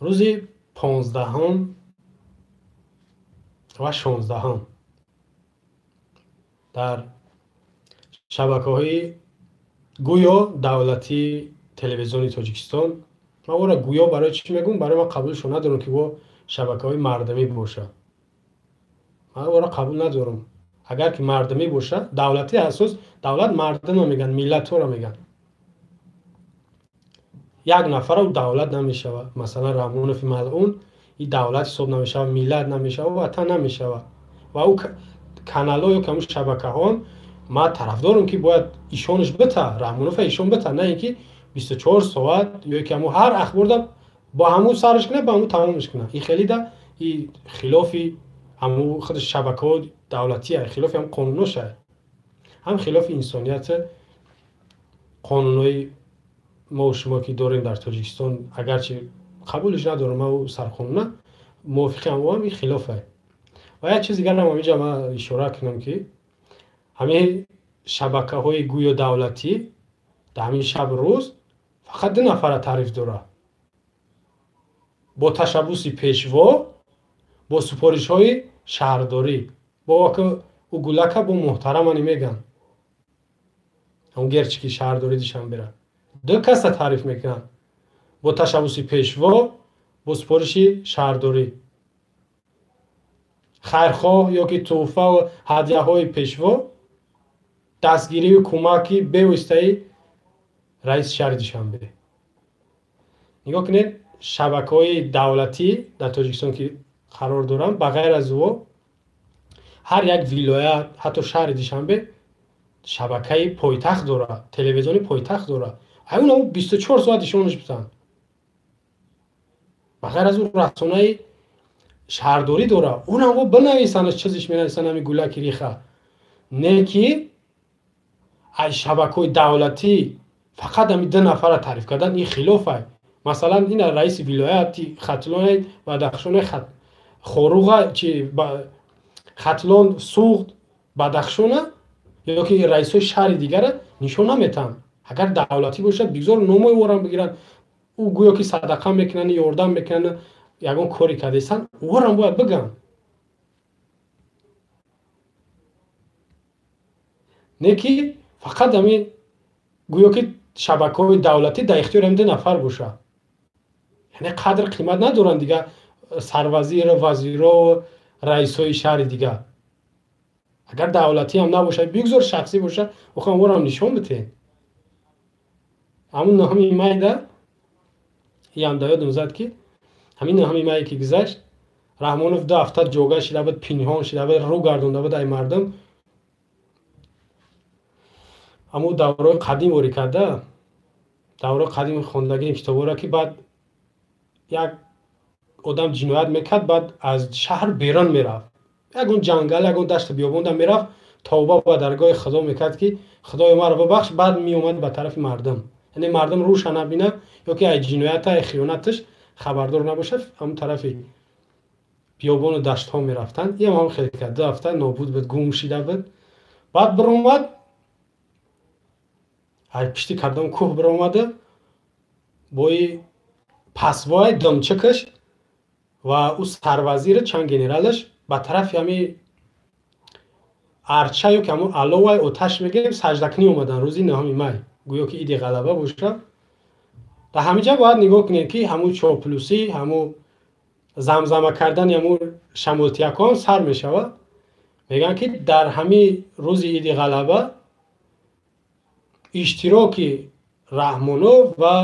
Рӯзи 15 ва 16 дар шабакаҳои гӯё давлатии телевизиони Тоҷикистон, ман ора гӯё барои чӣ мегӯм? Барои ман қабулшон надорам, ки во шабакаҳои мардумӣ бошад. Ман ора қабул надорам. Агар ки мардумӣ бошад, давлатӣ асос давлат мардумро мегӯянд, миллатҳоро мегӯянд. Як нафара давлат намешавад. Масалан, Раҳмонови малъун и давлат ҳисоб намешавад, миллат намешавад, ватан намешавад. Ва ӯ каналҳо ё ҳамун шабакаҳо ман тарафдорам, ки бояд ишонаш бита, Раҳмонова ишон бита, на ин ки 24 соат ё ки ҳамун ҳар ахборда бо ҳамун сараш кунад, ба ҳамун тамомаш кунад. И хеле да и хилофи ҳамун худи шабакаҳо давлатия, хилофи ҳам қонуноша, ҳам хилофи инсоният, қонунҳои мо шумо ки дорем дар Тоҷикистон, агарчи қабулш надорам, ман ӯ сарқонуна мувофиқи ҳам и хилофа. Ва як чиз дигарам ҳаминҷа ман ишора кунам, ки ҳамин шабакаҳои гӯё давлатӣ дар ҳамин шаб рӯз фақат ду нафара таъриф дорад: бо ташаббуси пешво, бо супоришҳои шаҳрдорӣ, бо ӯ гулака бо муҳтарамани мегӯянд, ҳамун герчи ки шаҳрдорӣ Душанбера ду каса таъриф мекунанд: бо ташаббуси пешво, бо супориши шаҳрдорӣ, хайрхоҳ ё ки тӯҳфа ҳадяҳои пешво, дастгирию кӯмаки бевоситаи раиси шаҳри Душанбе. Нигоҳ кунед, шабакаҳои давлатӣ дар Тоҷикистон ки қарор доранд, ба ғайр аз ӯ ҳар як вилоят, ҳатто шаҳри Душанбе шабакаи пойтахт дорад, телевизиони пойтахт дорад. Аюн 24 соат ишонаш битанд. Ба ғайр аз ӯ расонаи шаҳрдорӣ дорад, унам бинависанд, чизиш менависанд, ҳами гулаки риха. Не ки аз шабакаҳои давлатӣ фақат ҳами ду нафара таъриф кардан, ин хилоф ай. Масалан, ина раиси вилояти Хатлон, Бадахшон, Хоруға, чи Хатлон, Суғд, Бадахшона ё ки раисҳои шаҳри дигара нишон наметаҳанд. Агар давлатӣ бошад, бигзор номои орам бигиранд, ӯ гӯё ки садақа мекунанд, ёрдам мекунанд, ягон коре кардесанд, орам бояд бигӯянд. Не ки фақат ҳамин гӯё ки шабакаҳои давлатӣ дар ихтиёри ҳамин ду нафар бошад. Яъне қадр қимат надоранд дигар сарвазир, вазиро, раисҳои шаҳри дигар. Агар давлатӣ ҳам набошад, бигзор шахсӣ бошад, охам орам нишон битед. Ҳамун 9 майда иам да ёдам зад, ки ҳамин 9 мае ки гузашт, Раҳмонов ду ҳафта ҷога шида буд, пинҳон шида буд, рӯ гардонда буд ай мардум. Ҳамун давраҳои қадим ворӣ карда, давраҳои қадим хондагии китобҳоро, ки баъд як одам ҷиноят мекард, баъд аз шаҳр берун мерафт, ягон ҷангал, ягон дашти биёбонда мерафт, тавба ба даргоҳи Худо мекард, ки Худоё, маро бибахш, баъд меомад ба тарафи мардум. Яъне мардум рӯша набина ё ки ай ҷиноята, ай хиёнаташ хабардор набошад, ҳамун тарафи биёбону даштҳо мерафтанд. Иам ҳам хел кард, ду ҳафта нобуд буд, гум шида буд. Баъд биромад, ай пишти кадом кӯҳ биромада, бои пасвои думчикаш ва ӯ сарвазири чанд генералаш ба тарафи ҳами арча ё ки ҳамун аловай оташ мегирем, саҷдакунӣ омаданд рӯзи 9 май, гӯё ки иди ғалаба бошад. Дар ҳамин ҷа бояд нигоҳ кунем, ки ҳамун чоплусӣ, ҳамун замзама кардани ҳамун шамолтиякон сар мешавад. Мегӯянд, ки дар ҳамин рӯзи иди ғалаба иштироки Раҳмонов ва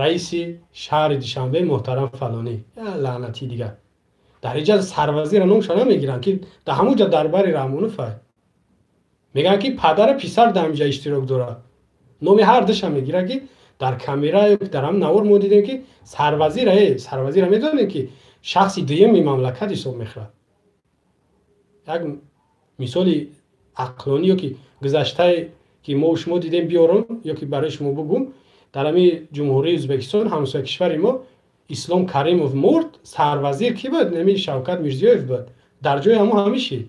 раиси шаҳри Душанбе муҳтарам фалонӣ, лаънатии дигар. Дар инҷа сарвазира номша намегиранд, ки дар ҳамун ҷа дар бари Раҳмонов ай. Мегӯянд, ки падару писар дар ҳамин ҷа иштирок дорад. Номи ҳар душа мегирад, ки дар камера ё дар ҳамин навор мо дидем, ки сарвазира, сарвазира медонем, ки шахси дуюми мамлакат ҳисоб мехӯрад. Як мисоли ақлонӣ ё ки гузаштае ки мо шумо дидем биёрам ё ки барои шумо бугум, дар ҳамин ҷумҳурии Ӯзбекистон, ҳамсоя кишвари мо, Ислом Каримов мурд, сарвазир ки буд? Нами Шавкат Мирзиёев буд. Дар ҷои ҳамон ҳамин шид.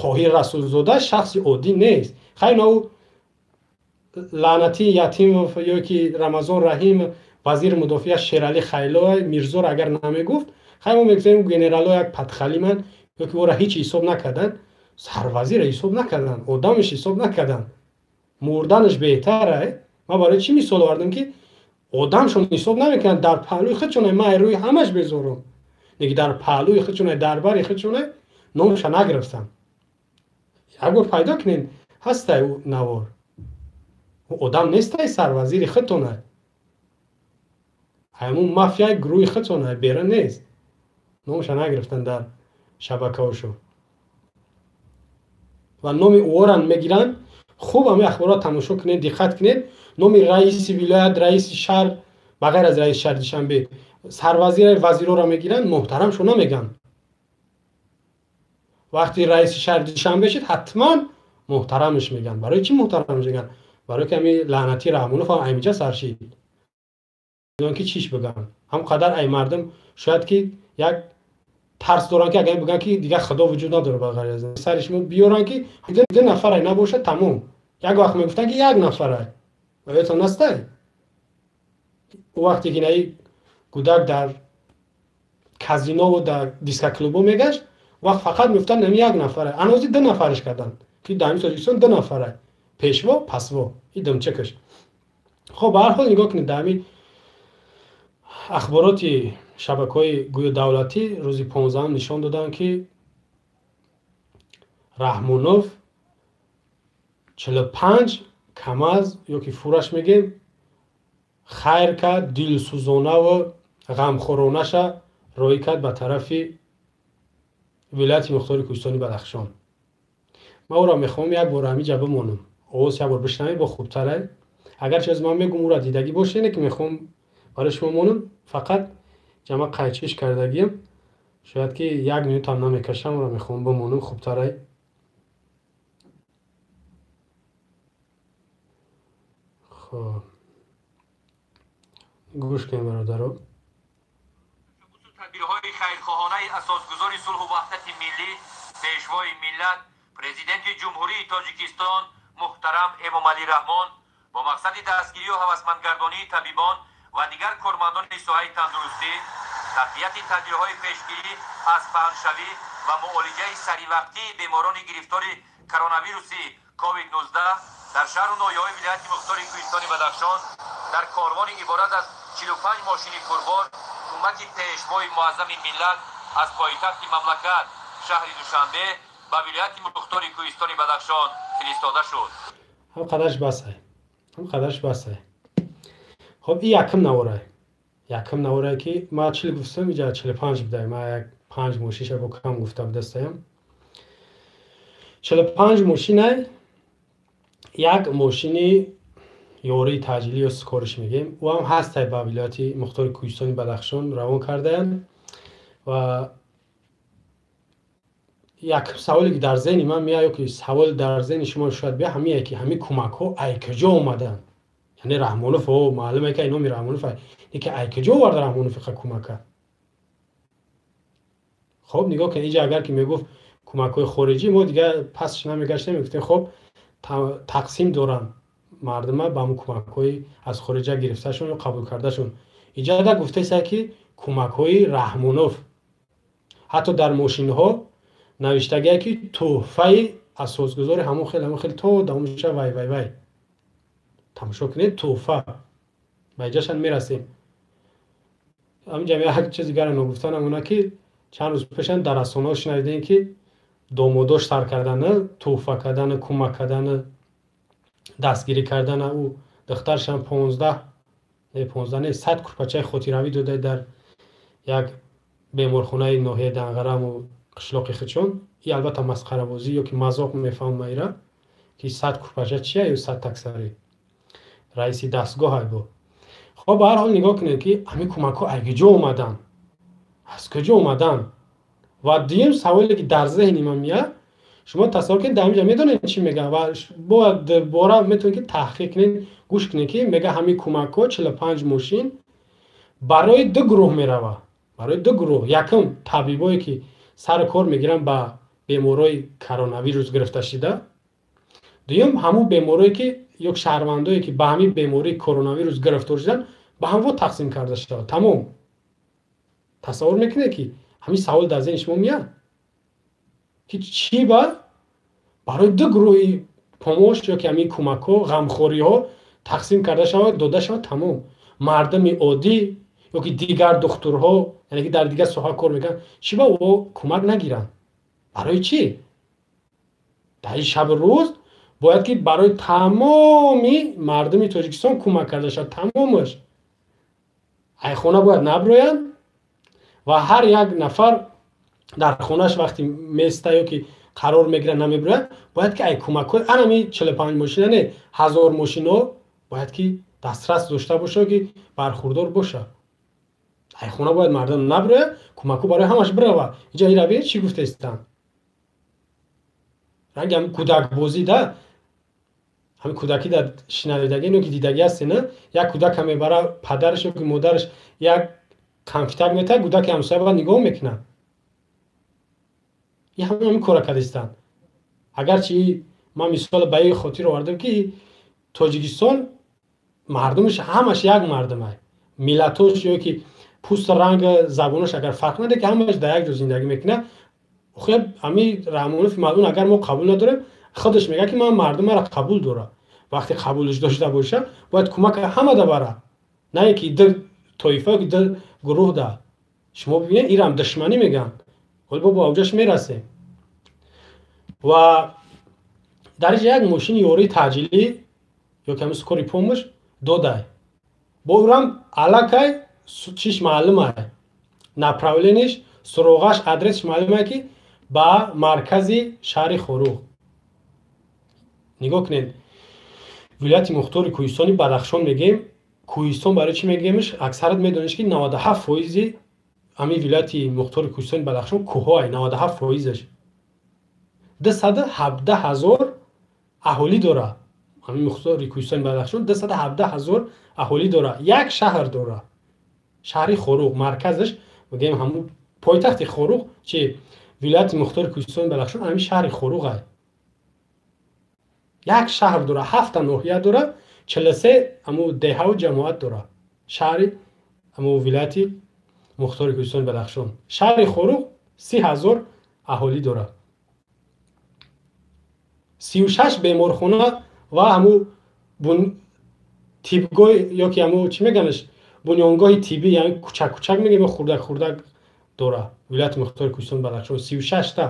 Қоҳир Расулзода шахси оддӣ нест. Хайр, на ӯ лаънатии Ятимов ё ки Рамазон Раҳим Вазири мудофиа Шералӣ Хайлова Мирзоро агар намегуфт, хай мо мегуфтем генерало як падхалиманд, ё ки ӯро ҳеҷ ҳисоб накарданд, сарвазирро ҳисоб накарданд, одамаш ҳисоб накарданд. Мурданаш беҳтар. Ман барои чӣ мисол овардам, ки одамшон ҳисоб намекунанд, дар паҳлӯи худшон, ман рӯи ҳамаш безорам, лекин дар паҳлӯи худшон, дар бари худшон номша нагирифтам. Як бор пайдо кунед, ҳастай ӯ навор. Ӯ одам нестай, сарвазири худтонай, ҳамун мафияи гурӯҳи худтонай, бера нест. Номша нагирифтан дар шабакаҳошо ва номи ӯоран мегиранд. Хуб, ҳамин ахборро тамошо кунед, диққат кунед. Номи раиси вилоят, раиси шаҳр, ба ғайр аз раиси шаҳри Душанбе, сарвазир, вазирҳоро мегиранд, муҳтарамшо намегӯянд. Вақти раиси шаҳри Душанбе шид, ҳатман муҳтарамаш мегӯянд. Барои чӣ муҳтарамаш мегӯянд? Барои ки ҳамин лаънатӣ Раҳмонов ҳам аймиҷа сар шид, ки чиш бигӯянд. Ҳам қадар ай мардум шояд ки як тарс доранд, ки агар бигӯянд, ки дигар худо вуҷуд надорад ба ғайр аз сари шумо биёранд, ки ду нафарай набошад, тамом. Як вақт мегуфтанд, ки як нафарай, ёдтон настай? Ӯ вақте ки наи гудак дар казинову дар дискоклубо мегашт, вақт фақат мегуфтанд нами як нафарай. Анози ду нафараш карданд, ки дар ҳамин Тоҷикистон ду нафарай, пешво, пасво, и думчакаш. Хоб, ба ҳар ҳол нигоҳ кунед, дар ҳамин ахбороти шабакаҳои гӯё давлатӣ рӯзи 15 нишон доданд, ки Раҳмонов 45 камаз ё ки фураш мегем хайр кард, дилсӯзонаву ғамхӯронаша роҳӣ кард ба тарафи вилояти мухтори Кӯҳистони Бадахшон. Ман ӯро мехоҳам як бор ҳамиҷа бимонам, овоз як бор бишнавем, бо хубтарай. Агарчи аз ман мегӯм, ӯро дидагӣ бошед, не ки мехоҳам барои шумо монам, фақат ҷама қайчиш кардагиам, шояд ки як минутам намекашам, ӯро мехоҳам бимонам, хубтарай. Хоб, гӯш кунем, бародаро. Тадбирҳои хайрхоҳонаи асосгузори сулҳу ваҳдати миллӣ, пешвои миллат, президенти Ҷумҳурии Тоҷикистон муҳтарам Эмомалӣ Раҳмон бо мақсади дастгирию ҳавасмандгардонии табибон ва дигар кормандони соҳаи тандурустӣ, тақвияти тадбирҳои пешгирӣ аз паҳншавӣ ва муолиҷаи саривақтии беморони гирифтори коронавируси COVID-19 дар шаҳру ноҳияҳои вилояти мухтори Кӯҳистони Бадахшон дар корвони иборат аз 45 мошини пурбор кӯмаки пешвои муаззами миллат аз пойтахти мамлакат, шаҳри Душанбе, ба вилояти мухтори Кӯҳистони Бадахшон фиристода шуд. Ҳам қадарш басай, ҳам қадарш басай. Хоб, ин якум наворай, якум наворай, ки ма 40 гуфтам, иҷа 45 будай. Ма як панҷ мошинша бо кам гуфта будастаям. 45 мошинай, як мошини ёрии таъҷилӣ ё скориш мегем, ӯ ҳам ҳастай, ба вилояти мухтори Кӯҳистони Бадахшон равон кардаянд. Ва як саволе, ки дар зеҳни ман меяд, ё ки савол дар зеҳни шумо шояд бия, ҳамие ки ҳамин кӯмакҳо ай куҷо омаданд? Яъне Раҳмонов, о маълуме ки ай номи Раҳмонов, ки ай куҷо оварда Раҳмонов иқа кӯмака? Хоб, нигоҳ кунед, иҷа агар ки мегуфт кӯмакҳои хориҷӣ, мо дигар пасш намегаштем, мегуфтем, хоб, тақсим доранд мардума ба ҳамун кӯмакҳои аз хориҷа гирифташон ё қабул кардашон. Иҷада гуфтеса, ки кӯмакҳои Раҳмонов, ҳатто дар мошинҳо навиштагие, ки тӯҳфаи асосгузори ҳамон хел, ҳамон хел, то давомша, вай вай вай. Тамошо кунед, тӯҳфа, ба иҷашан мерасем. Ҳаминҷа як чиз дигаре ногуфтанам она, ки чанд рӯз пешан дар расонаҳо шунавидем, ки домодош сар кардана, тӯҳфа кардана, кӯмак кардана, дастгирӣ кардана. Ӯ духтаршам 15, не, 15 не, 100 курпачаи хотиравӣ дода дар як беморхонаи ноҳияи Данғараму қишлоқи худшон. И албатта масхарабозӣ ё ки мазоқ мефаҳмам ира, ки 100 курпача чия ё 100 таксари раиси дастгоҳ айбо. Хоб, ба ҳар ҳол нигоҳ кунед, ки ҳамин кӯмакҳо аз куҷо омаданд, аз куҷо омаданд? Ва дуюм саволе, ки дар зеҳни ман меяд, шумо тасаввур кунед, дар ҳаминҷа медонед чӣ мегӯяд, ва бояд дубора метавонед, ки таҳқиқ кунед, гӯш кунед, ки мега ҳамин кӯмакҳо 45 мошин барои ду гурӯҳ меравад, барои ду гурӯҳ. Якум, табибое, ки сари кор мегиранд ба беморои коронавирус гирифта шида. Дуюм, ҳамун беморое, ки ё шаҳрвандое, ки ба ҳамин бемории коронавирус гирифтор шуданд, Ба ҳамво тақсим карда шавад, тамом. Тасаввур мекунед, ки ҳамин савол дар зеҳни шумо меяд, ки чӣ ба барои ду гурӯҳи помощь ё ки ҳамин кӯмакҳо, ғамхориҳо тақсим карда шавад, дода шавад, тамом. Мардами оддӣ ё ки дигар духтурҳо, яъне ки дар дигар соҳа кор мекунанд, чӣ ба о кӯмак нагиранд? Барои чӣ дар ин шабу рӯз бояд ки барои тамоми мардуми Тоҷикистон кӯмак карда шавад? Тамомаш айхона бояд наброянд ва ҳар як нафар дар хонааш вақти места ё ки қарор мегирад, намебирояд, бояд ки ай кӯмакҳои анами 45 мошина, не, 1000 мошино бояд ки дастрас дошта боша, ки бархурдор боша. Айхона бояд мардум набирояд, кӯмакҳо барои ҳамаш бирава. Инҷа ира бинед, чӣ гуфтаистанд. Ранги ҳами кӯдакбозӣ да, ҳами кӯдакӣ да шинавидагӣ ё ки дидагӣ ҳасте, на? Як кӯдака мебара падараш ё ки модараш, як конфетак метаҳад, кӯдаки ҳамсоя ба нигоҳ мекунад. И ҳамин кора кардистанд. Агарчи ман мисол ба ин хотир овардам, ки Тоҷикистон мардумаш ҳамаш як мардумай, миллатош ё ки пӯст, ранг, забонош агар фарқ наде, ки ҳамаш дар як ҷо зиндагӣ мекунад. Охир ҳами Раҳмонофи малъун, агар мо қабул надорем, худаш мегӯяд, ки ман мардумаро қабул дорам. Вақте қабулш дошта боша, бояд кӯмак ҳамада бара, на ин ки ду тоифа ки ду гурӯҳ да. Шумо бибинед, ирам душманӣ мегӯянд. Ҳоли бо авҷаш мерасем. Ва дар инҷа як мошини ёрии таъҷилӣ ё ки ҳамин скорый помощь додай, бо урам аллакай чиш маълумай, направление ш, суроғаш, адресш маълумай, ки ба маркази шаҳри Хоруғ. Нигоҳ кунед, вилояти мухтори кӯҳистони Бадахшон мегӯем. Кӯҳистон барои чӣ мегӯемш? Аксарат медонед, ки 97 фоизи ҳамин вилояти мухтори кӯҳистони Бадахшон кӯҳҳоай, 97 фоизаш. 217 000 аҳолӣ дорад ҳамин мухтори кӯҳистони Бадахшон, 217 000 аҳолӣ дорад. Як шаҳр дорад, шаҳри Хоруғ, марказаш мегӯем, ҳамун пойтахти Хоруғ чи вилояти мухтори кӯҳистони Бадахшон ҳамин шаҳри Хоруғай. Як шаҳр дорад, ҳафта ноҳия дорад, 43 ҳамун деҳаву ҷамоат дорад шаҳри ҳамун вилояти мухтори кӯҳистони Бадахшон. Шаҳри Хоруғ 30 000 аҳолӣ дорад, 36 беморхона ва ҳамун тибгоҳ ё ки ҳамун чӣ меганаш, бунёнгоҳи тиббӣ, яъне кучак кучак мегӯем, хурдак хурдак дорад вилояти мухтори кӯҳистони Бадахшон. 36-та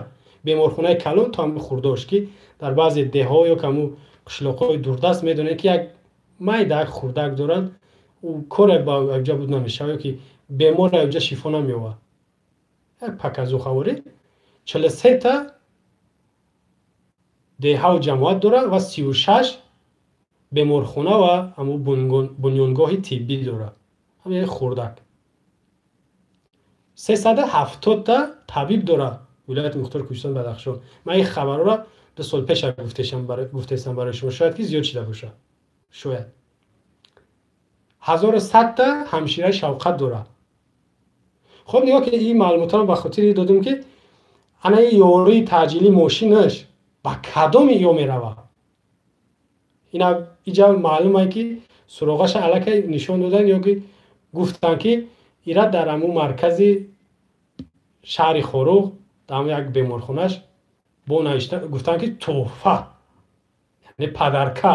беморхонаи калон то ҳамун хурдош, ки дар баъзе деҳҳо ё ки ҳамун қишлоқҳои дурдаст медонед, ки як майда, як хурдак доранд, ӯ коре ба якҷа буд намешавад ё ки бемор якҷа шифо намеёбад, як паказухаворӣ. 43-та деҳаву ҷамоат дорад ва 36 беморхона ва ҳамун бунёнгоҳи тиббӣ дорад, ҳамин хурдак. 370-та табиб дорад вилояти мухтори кӯҳистони Бадахшон. Ман ин хабарҳоро 2 сол пеша гуфтестам барои шумо, шояд ки зиёд шида бошад, шояд. 1100-та ҳамшираи шавқат дорад. Хоб, нигоҳ ки ин маълумотро ба хотири додем, ки ана ин ёрии таъҷилӣ мошинаш ба кадоми ё меравад. Ина иҷа маълумае, ки суроғаша аллакай нишон додан ё ки гуфтанд, ки ира дар ҳамун маркази шаҳри Хоруғ, дар ҳамун як беморхонаш бо навишта гуфтанд, ки тӯҳфа, яъне подарка.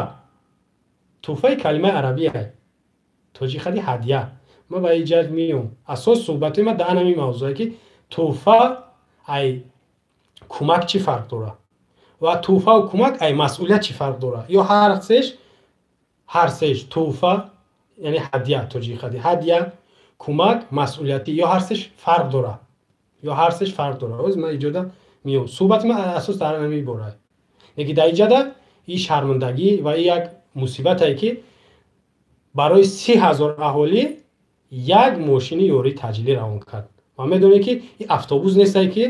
Тӯҳфаи калимаи арабия, тоҷи хади ҳадя. Ман ба ин ҷиҳат меём. Асос суҳбатҳои ман дар ҳамин мавзӯе, ки тӯҳфа ай кӯмак чӣ фарқ дорад ва тӯҳфаву кӯмак ай масъулият чӣ фарқ дорад, ё ҳар сеш тӯҳфа, яъне ҳадя, тоҷи хади ҳадя, кӯмак, масъулиятӣ, ё ҳар сеш фарқ дорад, ё ҳар сеш фарқ дорад. Оз ман иҷода меём, суҳбати ман асос дар ҳамин бора. Лекин дар иҷода ин шармандагӣ ва ин як мусибате, ки барои 30 000 аҳолӣ як мошини ёрии таъҷилӣ равон кард. Ва медонед, ки ин автобус нестае, ки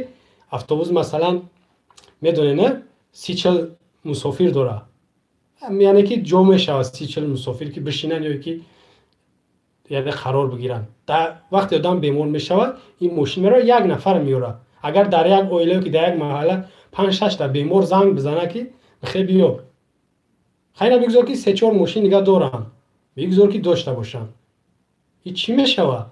автобус масалан, медонед, не, 30-40 мусофир дорад, яъне ки ҷо мешавад 30-40 мусофир, ки бишинанд ё ки яъне қарор бигиранд. Дар вақте одам бемор мешавад, ин мошин меравад, як нафар меёрад. Агар дар як оила ё ки дар як маҳалла панҷ шашта бемор занг бизанад, ки бихе биё, хайна, бигзор ки се чор мошин дига доранд, бигзор ки дошта бошанд. И чӣ мешавад?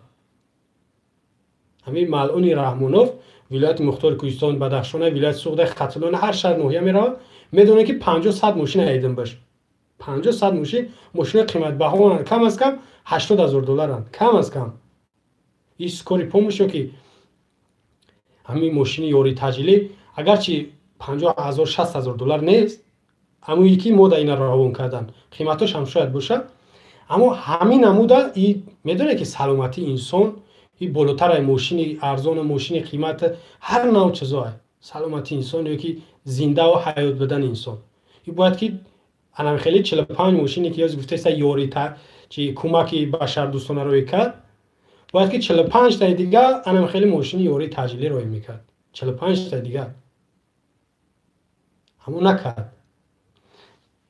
Ҳамин малъуни Раҳмонов вилояти Мухтори Кӯҳистони Бадахшона, вилояти Суғда, Хатлона, ҳар шаҳр ноҳия меравад, медонад, ки 50-100 мошин айдим баш. 50-100 мошин, мошинои қиматбаҳоанд, кам аз кам 80 000 долларанд, кам аз кам. И скорый помощь ё ки ҳамин мошини ёрии таъҷилӣ, агарчи 50 000, 60 000 доллар нест, амое ки мо да ина равон кардан, қиматош ҳам шояд бошад, аммо ҳамин намуда и медонед, ки саломатии инсон и болотар мошини арзону мошини қимат, ҳар нав чизое, саломатии инсон ё ки зиндаву ҳаёт будани инсон. И бояд ки анам хеле 45 мошине ки ёз гуфтеса ёри чи кӯмаки башардӯстона роӣ кард, бояд ки 45таи дига анам хеле мошини ёрии таъҷилӣ роӣ мекард, 45таи дига. Ҳамо накард.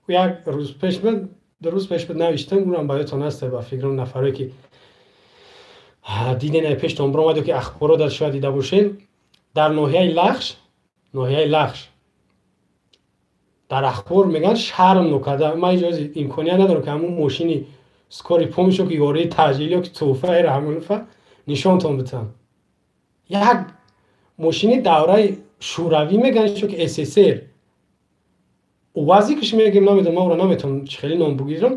Як рӯз пеш буд, 2 рӯз пеш буд, навиштам, урам ба ёдтон аст, ба фикрам, нафарое ки диден, пештон биромад ки ахборо дар шояд дида бошед, дар ноҳияи Лахш, ноҳияи Лахш дар ахбор мегӯянд, шарм нокарда. Ман иҷози имконият надорам, ки ҳамун мошини скорый помощь ки ёрии таъҷилӣ ё ки тӯҳфаи Раҳмонова нишонтон битам. Як мошини давраи Шӯравӣ мегӯянд, ки СССР УАЗикш мегӯем, намедонам, ман ӯро наметавонам чӣ хеле ном бугирам,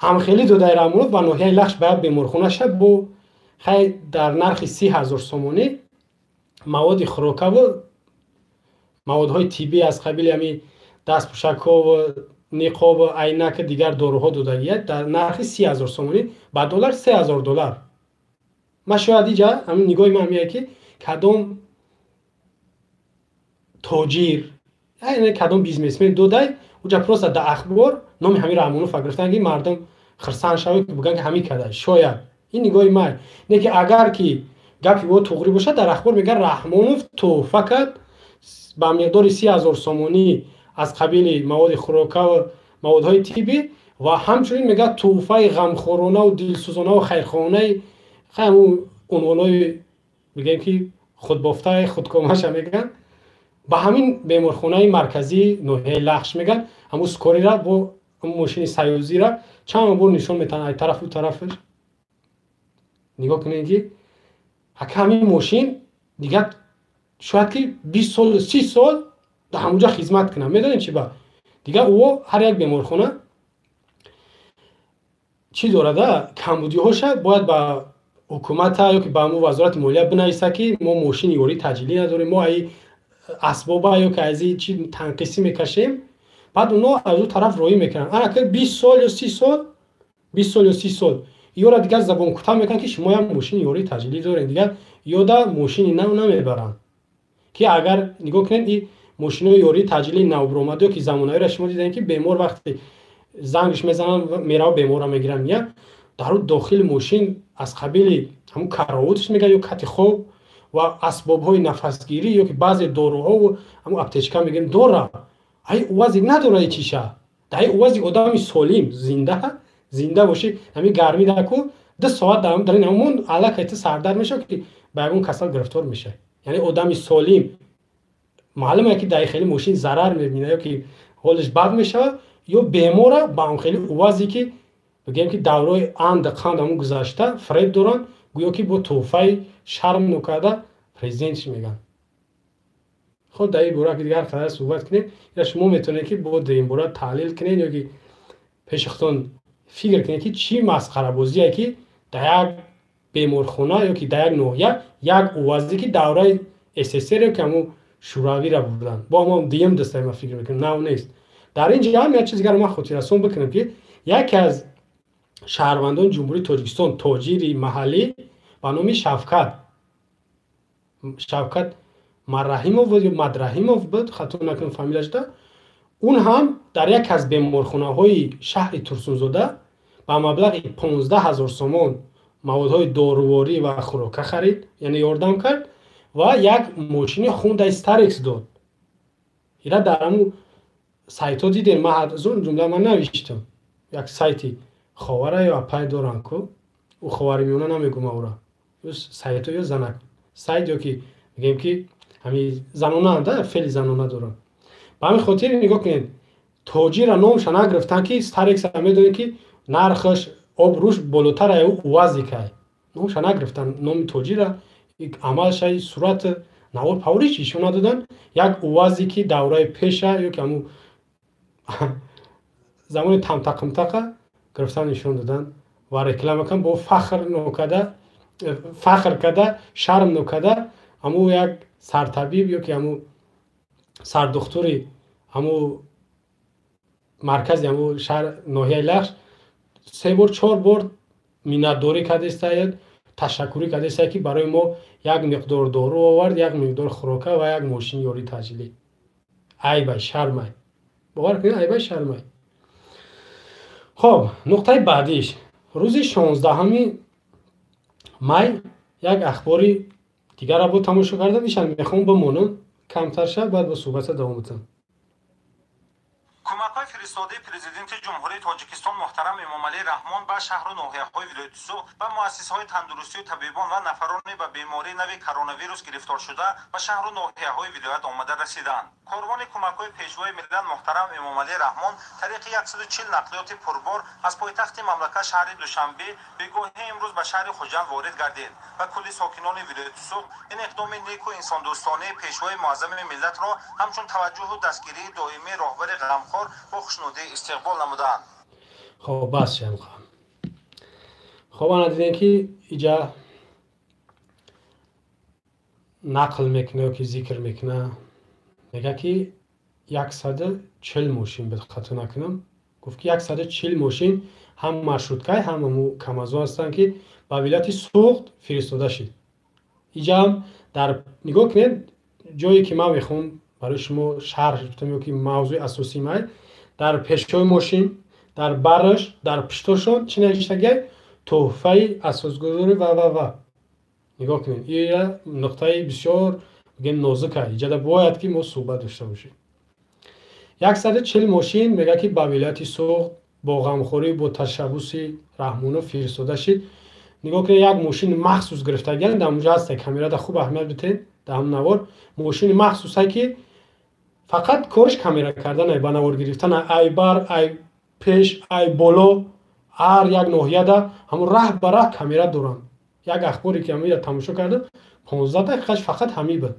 ҳамхелӣ додаи Раҳмонов ба ноҳияи Лахш, ба як беморхона шад бо хай дар нархи 30 000 сомонӣ маводи хӯрокаву маводҳои тиббӣ аз қабили ҳамин дастпӯшакҳову ниқобу айнаку дигар доруҳо додагия дар нархи 30 000 сомонӣ, ба доллар 3000 доллар. Ман шояд иҷа ҳамин нигоҳи ман меяд, ки кадом тоҷир, кадом бизнесмен додай, уҷа просто дар ахбор номи ҳамин Раҳмонова гирифтан, ки мардум хирсанд шавад, ки бигӯянд, ки ҳамин када. Шояд ин нигоҳи ман не, ки агар ки гапи ӯ туғрӣ бошад, дар ахбор мегӯяд, Раҳмонов тӯҳфа кард ба миқдори 30 000 сомонӣ аз қабили маводи хӯрокаву маводҳои тиббӣ ва ҳамчунин мегӯяд, тӯҳфаи ғамхоронаву дилсӯзонаву хайрхоҳонаи ҳамун унвонҳои мегӯем, ки худбофтаи худкомаша мегӯянд, ба ҳамин беморхонаи марказии ноҳияи Лахш. Мегӯянд, ҳамун скорый ра бо мошини союзира чанд бор нишон метаҳанд, ай тарафу тарафаш. Нигоҳ кунед, ки ака ҳамин мошин дигар шояд ки 20 сол, 30 сол дар ҳамунҷа хизмат кунад. Медонед чи ба дигар ӯ ҳар як беморхона чӣ дорада, камбудиҳоша бояд ба ҳукумата ё ки ба ҳамун Вазорати молия бинависа, ки мо мошини ёрии таъҷилӣ надорем, мо аи асбоба ё ки аз чи танқисӣ мекашем. Баъд оно аз ӯ тараф роӣ мекунанд. Анака 20 сол ё 30 сол, 20 сол ё 30 сол ёра дигар забонкӯтаҳ мекунанд, ки шумоям мошини ёрии таъҷилӣ дорем. Дигар ёда мошини нав намебаранд, ки агар нигоҳ кунед, и мошинои ёрии таъҷилии навбуромада ё ки замонавиро шумо дидем, ки бемор вақте зангш мезананд, мерава, беморро мегиранд, мия дар дохили мошин аз қабили ҳамун каровутш мегӯянд ё кати хоб ва асбобҳои нафасгирӣ ё ки баъзе доруҳову ҳамун аптечка мегӯем дора. Ай УАЗик надора чиша. Дар УАЗик одами солим зинда бошӣ, ҳамин гармӣ даку 2 соат дар ин ҳамун аллакай ту сардард мешавад, ки ба ягон касал гирифтор мешавӣ. Яъне одами солим маълуме, ки дар хеле мошин зарар мебинад ё ки ҳолиш бад мешавад, ё бемора ба он хеле УАЗе, ки бигӯем, ки давраи анду қанд ҳамун гузашта фреб доранд, гӯё ки бо тӯҳфаи шарм нокарда президентш мегӯянд. Хоб, дар ин бора дигар қадар суҳбат кунем, я шумо метавонед, ки бо дар ин бора таҳлил кунед ё ки пеши худтон фикр кунед, ки чӣ масхарабозие, ки дар як беморхона ё ки дар як ноҳия як УАЗе, ки давраи СССР ё ки ҳамун Шӯравиро бурданд, бо ҳамон дуюм дастаи, ман фикр мекунам, нав нест. Дар ин ҷа ҳам як чиз дигар ман хотиррасон бикунам, ки яке аз шаҳрвандони Ҷумҳурии Тоҷикистон, тоҷири маҳаллӣ ба номи Шавкат Марраҳимов буд ё Мадраҳимов буд, хато накунам фамилияшда, он ҳам дар яке аз беморхонаҳои шаҳри Турсунзода ба маблағи 15 000 сомон маводҳои доруворӣ ва хӯрока харид, яъне ёрдам кард ва як мошини Хундай Старекс дод. Ира дар ҳамун сайтҳо дидем, ман аз он ҷумла ман навиштам, як сайти ховара ё апай доранд ку, ӯ Ховари Миёна намегӯм, ӯра сайтҳо ё занак сайт ё ки мегӯем, ки ҳамин занона феъли занона доранд. Ба ҳамин хотир нигоҳ кунед, тоҷира номша нагирифтанд, ки Старекса медонед, ки нархаш Обрӯш болотар ай УАЗикай. Номша нагирифтан, номи тоҷира, амалшай, сурат, навор павриш ишон надодан. Як УАЗе ки давраи пеша ё ки ҳамун замони тамтақимтақа гирифтан, нишон додан ва реклама кан, бо фахр нокада, фахр када, шарм нокада. Ҳамун як сартабиб ё ки ҳамун сардухтури ҳамун маркази ҳамун шаҳр, ноҳияи Лахш, се бор, чор бор миннатдорӣ кардастаяд, ташаккурӣ кардастаяд, ки барои мо як миқдор дору овард, як миқдор хӯрока ва як мошини ёрии таъҷилӣ. Айбай, шармай, бовар кунед, айбай, шармай. Хоб, нуқтаи баъдиш: рӯзи 16-уми май як ахбори дигарро бо тамошо кардам. Ишан мехоҳам бимонам камтар шав, баъд бо суҳбата давом битам. Кӯмакҳои фиристодаи Президенти Ҷумҳурии Тоҷикистон муҳтарам Эмомалӣ Раҳмон ба шаҳру ноҳияҳои вилояти Суғд, ба муассисаҳои тандурустию табибон ва нафароне, ба бемории нави коронавирус гирифторшуда, ба шаҳру ноҳияҳои вилоят омада расиданд. Корвони кӯмакҳои Пешвои миллат муҳтарам Эмомалӣ Раҳмон тариқи 140 нақлиёти пурбор аз пойтахти мамлакат, шаҳри Душанбе, бегоҳи имрӯз ба шаҳри Хуҷанд ворид гардид ва кулли сокинони вилояти Суғд ин иқдоми неку инсондӯстонаи Пешвои муаззами миллатро ҳамчун таваҷҷӯҳу дастгирии доимии роҳбари ғамхор бо хушнудӣ истиқбол намуданд. Хоб, бас шам. Хоб, ана дидем, ки иҷа нақл мекуна ё ки зикр мекуна, мега, ки 140 мошин буд, хато накунам, гуфт, ки 140 мошин, ҳам маршруткай, ҳам ҳаму камазо ҳастанд, ки ба вилояти Суғд фиристода шид. Иҷаам дар нигоҳ кунед, ҷое ки ман мехоҳам барои шумо шарҳ битам ё ки мавзӯи асосии май: дар пешҳои мошин, дар бараш, дар пуштошон чӣ навиштагиай? Тӯҳфаи асосгузори ва нигоҳ кунед, ия нуқтаи бисёр, бигем, нозука. Иҷада бояд ки мо суҳбат дошта бошем. 140 мошин, мега, ки ба вилояти Суғд бо ғамхорӣ, бо ташаббуси Раҳмонов фиристода шид. Нигоҳ кунед, як мошини махсус гирифтагиан дар онҷа ҳаста, камерада хуб аҳамият битед. Дар ҳамн навор мошини махсусе, ки фақат кориш камера кардан, ба навор гирифтан, ай бар, ай пеш, ай боло, ҳар як ноҳияда ҳамун раҳ ба раҳ камера доранд. Як ахборе ки ҳамира тамошо кардам, 15 дақиқаш фақат ҳамин буд.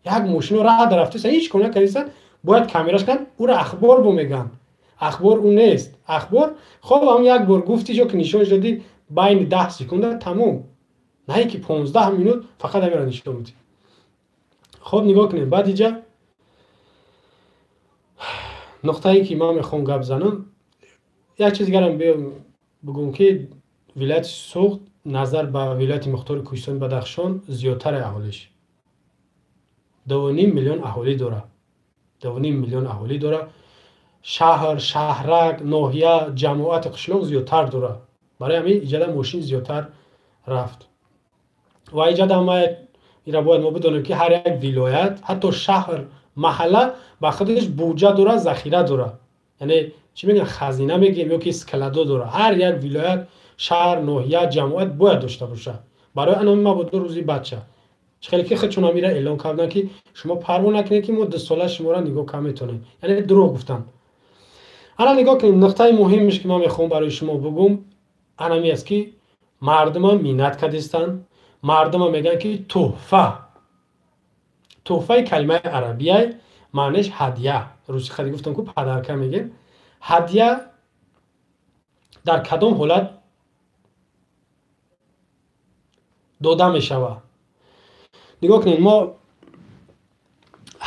Як мошино раҳ дарафтеса, ҳеҷ кор накардисан, бояд камераш кунанд, ӯро ахбор бо мегӯянд. Ахбор ӯ нест, ахбор хоб ҳам як бор гуфти ҷо ки нишон додӣ, байни 10 секунда тамом, на ин ки 15 минут фақат ҳамира нишон медиҳ. Хоб, нигоҳ кунед, баъд иҷа нуқтае, ки ман мехоҳам гап занам, як чиз дигарам бигӯм, ки вилояти Суғд назар ба вилояти мухтори Кӯҳистони Бадахшон зиёдтаре аҳолиш, 2,5 миллион аҳолӣ дорад, 2,5 миллион аҳолӣ дорад. Шаҳр, шаҳрак, ноҳия, ҷамоати қишлоқ зиёдтар дорад. Барои ҳамин иҷада мошин зиёдтар рафт. Ва иҷада ма ира бояд мо бидонем, ки ҳар як вилоят, ҳатто шаҳр, маҳалла ба худаш буҷа дорад, захира дорад, яъне чӣ мегӯянд, хазина мегӯем ё ки складо дорад. Ҳар як вилоят, шаҳр, ноҳия, ҷамоат бояд дошта бошад барои анами мабодо рӯзи бача. Чӣ хеле ки худшон ҳамира эълон карданд, ки шумо парво накунед, ки мо 2 сола шуморо нигоҳ кам метонем, яъне дурӯғ гуфтанд. Ана нигоҳ кунед, нуқтаи муҳимеш, ки ман мехоҳам барои шумо бигӯм, анами аст, ки мардума миннат кардистанд. Мардума мегӯянд, ки тӯҳфа. Тӯҳфаи калимаи арабияй, маънеш ҳадя. Рӯзи хади гуфтам ку, подарка мегем. Ҳадя дар кадом ҳолат дода мешавад? Нигоҳ кунед, мо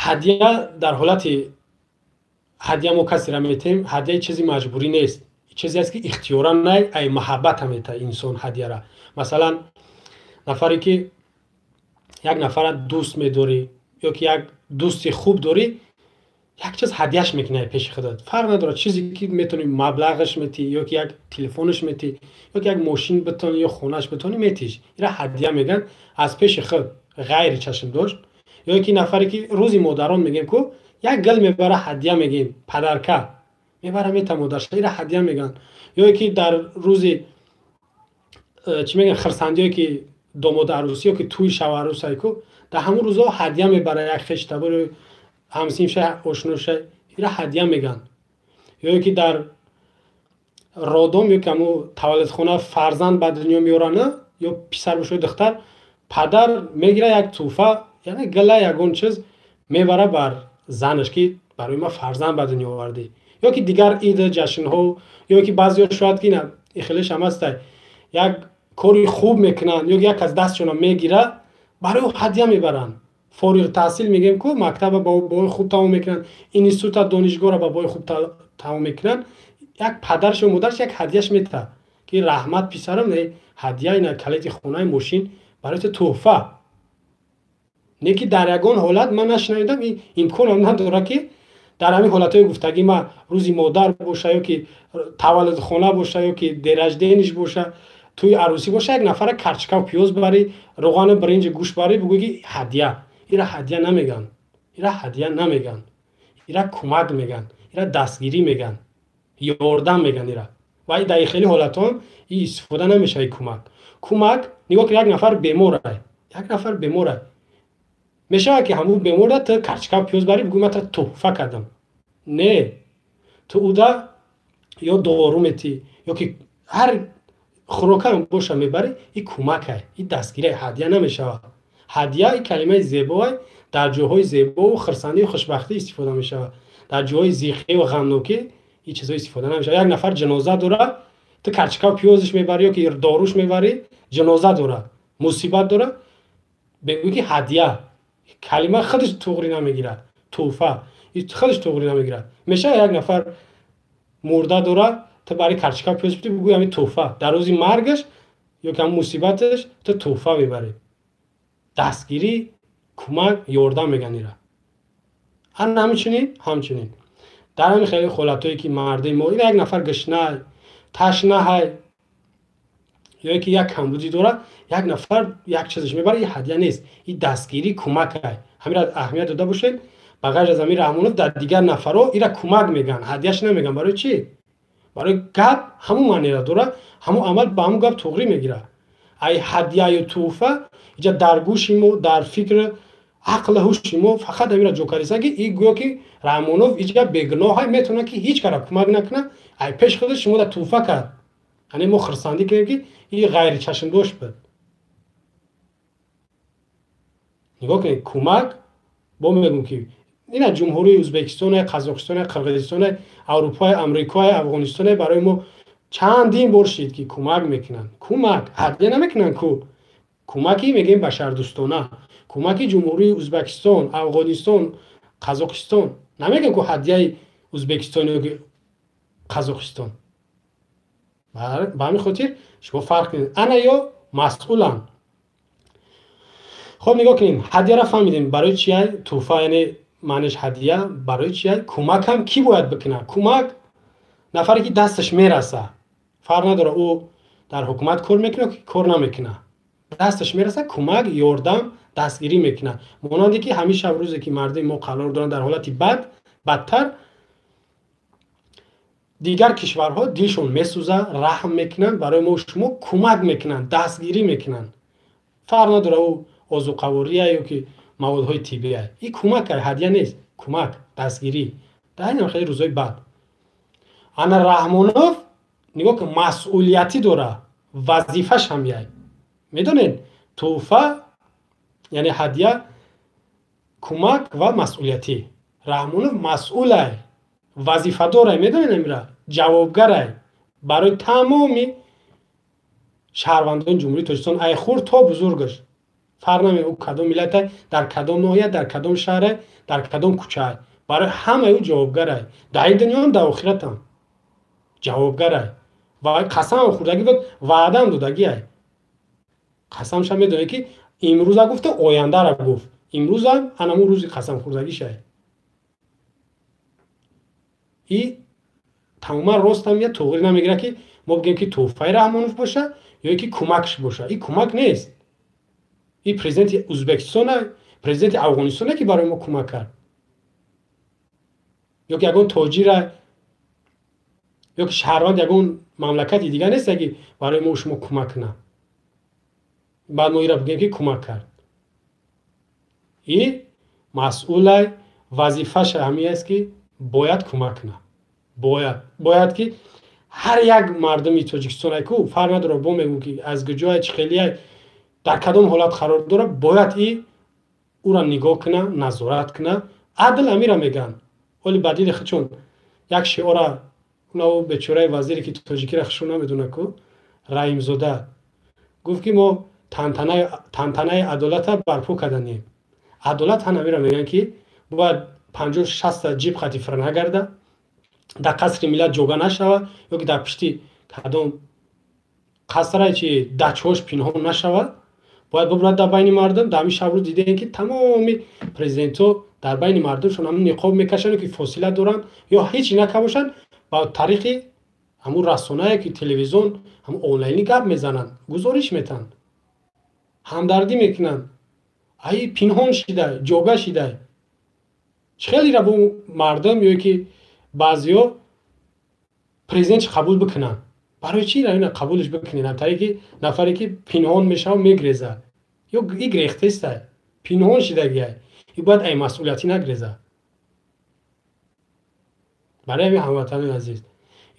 ҳадя, дар ҳолати ҳадя мо касеро метем. Ҳадяи чизи маҷбурӣ нест, чизе аст, ки ихтиёран най, ай маҳаббата мета инсон ҳадяра. Масалан, нафаре ки як нафара дӯст медорӣ ё ки як дӯсти хуб дорӣ, як чиз ҳадяш мекунӣ пеши худат, фарқ надорад чизе ки метавонӣ, маблағаш метӣ ё ки як телефонаш метӣ, ё ки як мошин битонӣ ё хонааш битонӣ, метиш. Ира ҳадя мегӯянд, аз пеши худ, ғайри чашм дошт. Ё ки нафаре ки рӯзи модарон мегӯем ку, як гул мебара, ҳадя мегӯем, подарка мебара, мета модарша, ира ҳадя мегӯянд. Ё ки дар рӯзи чӣ мегӯянд, хирсандиё, ки домоду арӯсӣ ё ки тӯи шаварӯсай ку, дар ҳамун рӯзҳо ҳадя мебара як хештабори, ҳамсинфша, ошноша, ира ҳадя мегӯянд. Ё ки дар родом ё ки ҳамун таваллудхона фарзанд ба дунё меорана, ё писар боша ё духтар, падар мегира як тӯҳфа, яъне гала ягон чиз мебара бар занаш, ки барои ман фарзанд ба дунё овардӣ, ё ки дигар иду ҷашнҳо, ё ки баъзеҳо шояд ки ихелеш ҳам ҳастай, як кори хуб мекунанд ё як аз дастшона мегира, барои ӯ ҳадя мебаранд. Фориғ таҳсил мегӯем ку, мактаба ба баҳои хуб тамом мекунанд, института, донишгоҳро ба баҳои хуб тамом мекунанд, як падараш ё модараш як ҳадияш метаҳад, ки раҳмат писарам, не ҳадия, ина калити хонаи, мошин барои ту тӯҳфа. Не ки дар ягон ҳолат ман нашунавидам, имконам надорад, ки дар ҳамин ҳолатҳои гуфтагӣ ма, рӯзи модар боша ё ки таваллудхона боша ё ки день рождения ш боша, тӯи арӯсӣ боша, як нафара карчикаву пиёз барӣ, роғану биринҷи гӯшт барӣ, бигӯӣ ки ҳадия. Ира ҳадия намегӯянд, ира ҳадия намегӯянд, ира кӯмак мегӯянд, ира дастгирӣ мегӯянд, ёрдам мегӯянд ира. Ва дар хеле ҳолатҳо и истифода намешавад кӯмак. Кӯмак, нигоҳ кун, як нафар беморай, як нафар беморай, мешавад ки ҳамун беморра ту карчикаву пиёз барӣ, бигӯӣ ман туро тӯҳфа кардам? Не, ту уда ё дору метӣ, ё ки ҳар хӯрокаам боша мебарӣ. И кӯмакай, и дастгирӣ, ҳадия намешавад. Ҳадия и калимаи зебоай, дар ҷоҳои зебову хурсандию хушбахтӣ истифода мешавад, дар ҷоҳои зиқию ғамнокӣ ин чизҳо истифода намешавад. Як нафар ҷаноза дорад, ту карчикаву пиёзиш мебарӣ ё ки доруш мебарӣ, ҷаноза дорад, мусибат дорад, бегӯӣ ки ҳадия, калима худаш туғрӣ намегирад, тӯҳфа худаш туғрӣ намегирад. Мешавад, як нафар мурда дорад, ту барои карчикаву пиёз бидӣ, бигӯӣ ҳамин тӯҳфа, дар рӯзи маргаш ё ки ҳамин мусибаташ ту тӯҳфа мебарӣ? Дастгирӣ, кӯмак, ёрдам мегӯянд ира. Ана ҳамчунин дар ҳамин хеле ҳолатҳое ки мардуми мо, ина як нафар гушна, ташнаҳай ё ки як камбудӣ дорад, як нафар як чизаш мебарад, ин ҳадия нест, ин дастгирӣ, кӯмакай. Ҳамира аҳамият дода бошед. Ба ғайр аз Амир Раҳмонов дар дигар нафарҳо ира кӯмак мегӯянд, ҳадияш намегӯянд. Барои чӣ? Барои гап ҳамун маънеро дорад, ҳамун амал ба ҳамун гап туғрӣ мегирад. Ай ҳадияю тӯҳфа иҷа дар гӯши мо, дар фикри ақлу ҳуши мо фақат ҳамира ҷо кардисан, ки и гӯё ки Раҳмонов иҷа бегуноҳай, метавонад ки ҳеҷ кара кӯмак накунад, ай пеш худаш шумо да тӯҳфа кард, яъне мо хурсандӣ кунем, ки и ғайричашмдошт буд. Нигоҳ кунед, кӯмак бо мегӯм, ки ина Ҷумҳурии Ӯзбекистоне, Қазоқистоне, Қирғизистоне, Аврупои, Амрикои, Афғонистоне барои мо чандин бор шид, ки кӯмак мекунанд. Кӯмак ҳадя намекунанд ку, кӯмаки мегӯем башардӯстона, кӯмаки Ҷумҳурии Ӯзбекистон, Афғонистон, Қазоқистон намегӯем ку ҳадияи Ӯзбекистон ё Қазоқистон. Ба ҳамин хотир шумо фарқ кунед, ана ё масъуланд. Хоб, нигоҳ кунед, ҳадияро фаҳмидем барои чия, тӯҳфа яъне маънеш ҳадия барои чия. Кӯмакам кӣ бояд бикунад? Кӯмак нафаре ки дасташ мераса, фарқ надорад ӯ дар ҳукумат кор мекунад ки кор намекунад, дасташ мераса, кӯмак, ёрдам, дастгирӣ мекунад. Монанде ки ҳамин шаб рӯзе ки мардуми мо қарор доранд дар ҳолати бад, бадтар, дигар кишварҳо дилшон месӯзад, раҳм мекунанд, барои мо шумо кӯмак мекунанд, дастгирӣ мекунанд. Фарқ надорад ӯ озуқавория ё ки маводҳои тиббия, ин кӯмак ҳадия нест, кӯмак, дастгирӣ дар ин хеле рӯзҳои бад. Ана Раҳмонов нигоҳ кун, масъулиятӣ дорад, вазифаш ҳам яй. Медонед, тӯҳфа яъне ҳадия, кӯмак ва масъулиятӣ. Раҳмонов масъулай, вазифадорай, медонед, амира ҷавобгарай барои тамоми шаҳрвандони Ҷумҳурии Тоҷикистон, ай хурд то бузургаш, фарқ намекунад ӯ кадом миллатай, дар кадом ноҳия, дар кадом шаҳрай, дар кадом кӯчаай, барои ҳамаи ӯ ҷавобгарай, дар ин дунёам, дар охиратам ҷавобгарай. Ва қасамам хӯрдагӣ буд, ваъдаам додагиай. Қасамша медонед, ки имрӯза гуфта, ояндара гуфт, имрӯзам анамун рӯзи қасамхӯрдагишай. И тамоман ростам я туғрӣ намегирад, ки мо бигӯем, ки тӯҳфаи Раҳмонов боша ё ки кӯмакш боша. И кӯмак нест, и президенти Ӯзбекистона, президенти Афғонистоне ки барои мо кӯмак кард, ё ки ягон тоҷира, ё ки шаҳрванд ягон мамлакати дигар нест, ки барои мо шумо кӯмак кунад, баъд мо ира бигӯем, ки кӯмак кард. И масъулай, вазифаша ҳамин аст, ки бояд кӯмак кунад, бояд ки Ҳар як мардуми Тоҷикистон ку фарқ надорад, бо мегӯм, ки аз куҷоя, чӣ хелия, дар кадом ҳолат қарор дорад, бояд и ӯра нигоҳ куна, назорат куна. Адл амира мегӯянд. Оли ба дили худшон як шиора унав бечораи вазире, ки тоҷикира хушо намедона ку, Раимзода, гуфт, ки мо тантанаи адолата барпо карданем. Адолат ҳан амира мегӯянд, ки бояд 50-60-та ҷип хатифра нагарда, дар Қасри Миллат ҷога нашава ё ки дар пишти кадом қасрае чи дачҳош пинҳон нашава, бояд бубурад дар байни мардум. Дар ҳамин шабрӯз дидем, ки тамоми президентҳо дар байни мардумшон ҳамн ниқоб мекашанд, ки фосила доранд ё ҳеҷ накабошанд, ба тариқи ҳамун расонае, ки телевизион, ҳамун онлайнӣ гап мезананд, гузориш метаҳанд, ҳамдардӣ мекунанд. Ай пинҳон шидай, ҷога шидай. Чӣ хелира бо мардум ё ки баъзеҳо президент қабул бикунанд? Барои чӣ ина қабулш бикунед? Тариқи нафаре, ки пинҳон мешава, мегреза ё и грехтестай, пинҳон шидагиай, и бояд ай масъулиятӣ нагреза. Барои ҳамин, ҳамватанони азиз,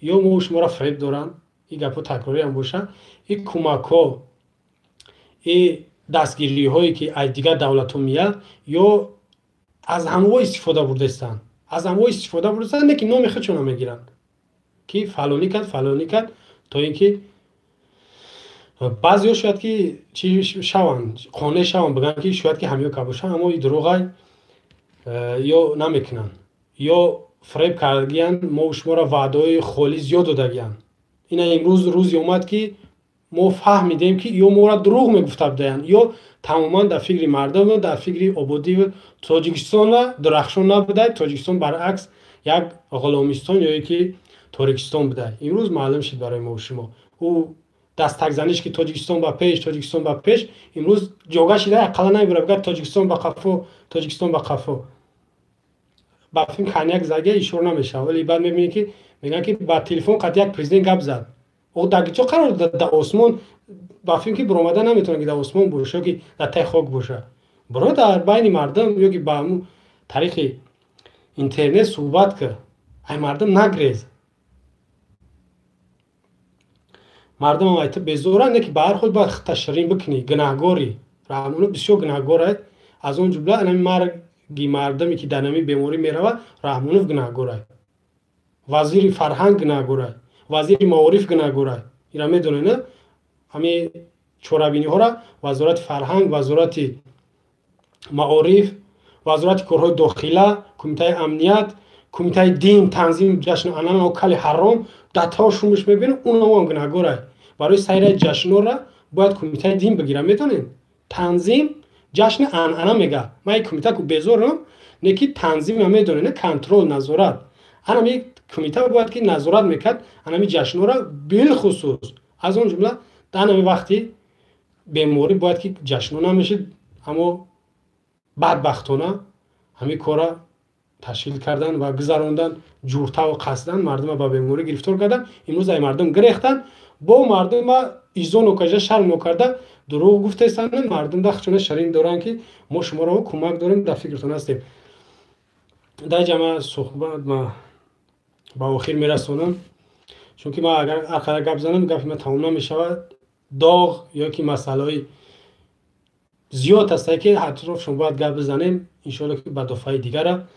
ё мо шуморо фреб доранд, и гапҳо такрориам боша, и кӯмакҳо, и дастгириҳое, ки аз дигар давлатҳо меяд, ё аз ҳамво истифода бурдастанд, аз ҳамво истифода бурдастанд, не ки номи худшонро мегиранд, ки фалонӣ кард, фалонӣ кард, то ин ки баъзеҳо шояд ки чи шаванд, қонеъ шаванд, бигӯянд, ки шояд ки ҳамиё кар бошанд, аммо и дурӯғай ё намекунанд, ё фреб кардагиянд мо шуморо, ваъдаҳои холӣ зиёд додагиянд. Ина имрӯз рӯзе омад, ки мо фаҳмидем, ки ё моро дурӯғ мегуфта будаянд, ё тамоман дар фикри мардум, дар фикри ободии Тоҷикистона дурахшон набудай, Тоҷикистон баръакс як ғуломистон ё ки торикистон будай. Имрӯз маълум шуд барои мо шумо. Ӯ дастакзаниш, ки Тоҷикистон ба пеш, Тоҷикистон ба пеш, имрӯз ҷога шида, ақалла намебура бигӯяд Тоҷикистон ба қафо, Тоҷикистон ба қафо. Ба филм коньяк заге ишора намешавад, вале баъд мебинӣ, ки мегӯянд, ки ба телефон қад як президент гап зад. О, дар ҷо қарор дод? Дар осмон ба филм ки биромада наметавонад, ки дар осмон боша ё ки дар таи хок боша. Биро дар байни мардум ё ки ба ҳамун тариқи интернет суҳбат кар, ай мардум нагрез. Мардумам айта безоранд, не ки ба ҳар ҳол бояд худта ширин бикунӣ. Гунаҳгорӣ, Раҳмонов бисёр гунаҳгор аст. Аз он ҷумла анами марги мардуме, ки дар нами беморӣ меравад, Раҳмонов гунаҳгор аст, вазири фарҳанг гунаҳгор аст, вазири маориф гунаҳгор аст. Ира медонед, на ҳами чорабиниҳоро Вазорати фарҳанг, Вазорати маориф, Вазорати корҳои дохила, Кумитаи амният, Кумитаи дин, танзими ҷашну анъана, кали ҳаром датҳо шумуш мебинам, унаам гунаҳгор аст. Барои сайраи ҷашнора бояд Кумитаи дин бигирам. Медонед, танзим ҷашни анъана мега. Ман ин кумита ку безорам, не ки танзима медонед, не, контрол, назорат. Анами кумита бояд ки назорат мекард анами ҷашнора, билхусус аз он ҷумла дар анами вақти беморӣ бояд ки ҷашно намешид. Аммо бадбахтона ҳамин кора ташкил кардан ва гузарондан, ҷуртаву қасдан мардума ба беморӣ гирифтор кардан. Имрӯз ай мардум гирехтан, бо мардума изо нокажа, шарм нокарда дурӯғ гуфтестанд. Мардум дахчона шарин доранд, ки мо шуморо кӯмак дорем, дар фикртон ҳастем. Дар ҷама суҳбат ма ба охир мерасонам, чунки ман агар ҳар қадар гап занам, гапи ман тамом намешавад. Доғ ё ки масъалаҳои зиёд ҳастае, ки атрофшон бояд гап бизанем. Иншоалло, ки ба дафъаи дигара.